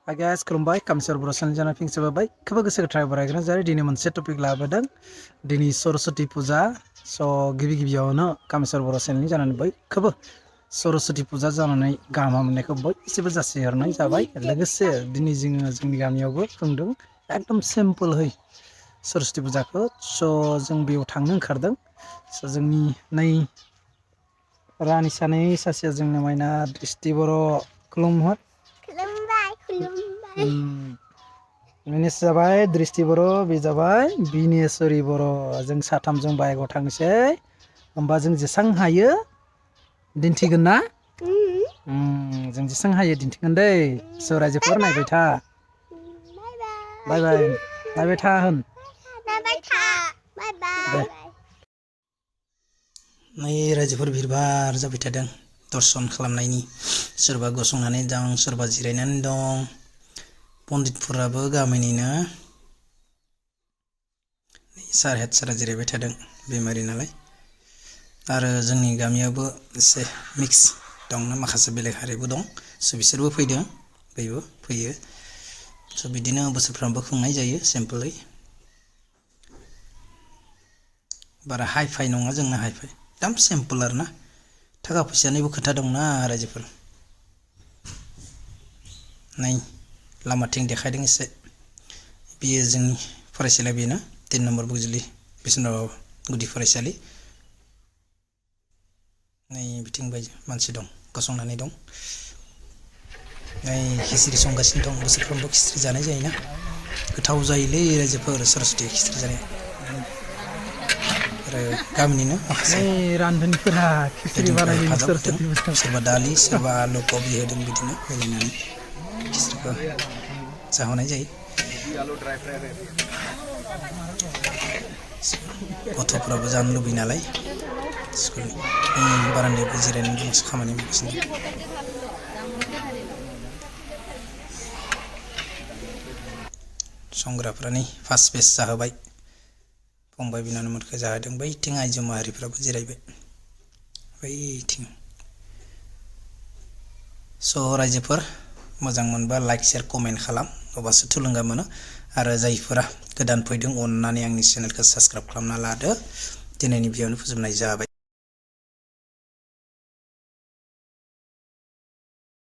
Hi guys, खुलुमबाय कामसर बर' channel जाना फिन सोबाय खोब गोसो गोथार बरायग्रा जाय दिनै मोनसे टपिक लाबोदों दिनै सरस्वती पुजा गिबियावनो कामसर बर' चेनेलनि जानानै बयखौबो सरस्वती पुजा जानानै गाहाम हामलायनायखौ बयनिसिमबो जासिहरनाय जाबाय लोगोसे दिनै जोङो जोंनि गामियावबो खुंदों एकदम सिम्पोलहै सरस्वती पुजाखौ जों बेयाव थांनो ओंखारदों जोंनि नै रानि सासेया जोंनो माइना दृष्टि बर' खुलुमहर मिनिस जाबाय दृष्टि बर' बे जाबाय बिनेश्वरी बर' जों साथामजों बाइकआव थांसै होमबा जों जेसां हायो दिन्थिगोन ना जों जेसां हायो दिन्थिगोन दै रायजोफोर नायबाय था बाय बाय नायबाय था होन दे नै रायजोफोर भिरभार जाबाय थादों दर्शन खालामनायनि सोरबा गसंनानै दं सोरबा जिरायनानै दं पण्डितफोराबो गामिनिनो सार हेडसारा जिरायबाय थादों बेमारि नालाय आरो जोंनि गामियावबो एसे मिक्स दं माखासे बेलेग हारिबो दं बिसोरबो फैदों बयबो फैयो बिदिनो बोसोरफ्रामबो खुंनाय जायो सिम्पोलै बारा हाइ फाइ नङा जोंना हाइ फाइ एकदम सिम्पोल आरो ना थाखा फैसानिबो खोथा दंना रायजोफोर नै लामाथिं देखायदों एसे बियो जोंनि फरायसालिया बेनो 3 नम्बर बुजुलि बिष्णु गुदि फरायसालि नै बिथिं बायजो मानसि दं गसंनानै दं नै खिस्रि संगासिनो दं बोसोरफ्रोमबो खिस्रि जानाय जायोना गोथाव जायोलै रायजोफोर सरस्वती खिस्रि जानाय आरो गामिनिनो माखासे रान्धनिफोरा खिस्रि बानायनो सरस्वती सोरबा दालि सोरबा आलु कबि होदों बिदिनो मिलायनानै खिस्रिखौ जाहोनाय जायो गथ'फ्राबो जानो लुबैयो नालाय स्कुलनि बारान्दायावबो जिरायनानै दं खामानि मावगासिनो दं संग्राफ्रा नै फार्स्ट बेस जाहोबाय फंबाय बिनानावमोनखौ जाहोदों बैथिं आइजो माहारिफ्राबो जिरायबाय बैथिं रायजोफोर मोजां मोनबा लाइक शेयार कमेन्ट खालाम अब्लासो थुलुंगा मोनो आरो जायफोरा गोदान फैदों अननानै आंनि चेनेलखौ साबस्क्राइब खालामना लादो दिनैनि भिडिअ'खौ फोजोबनाय जाबाय।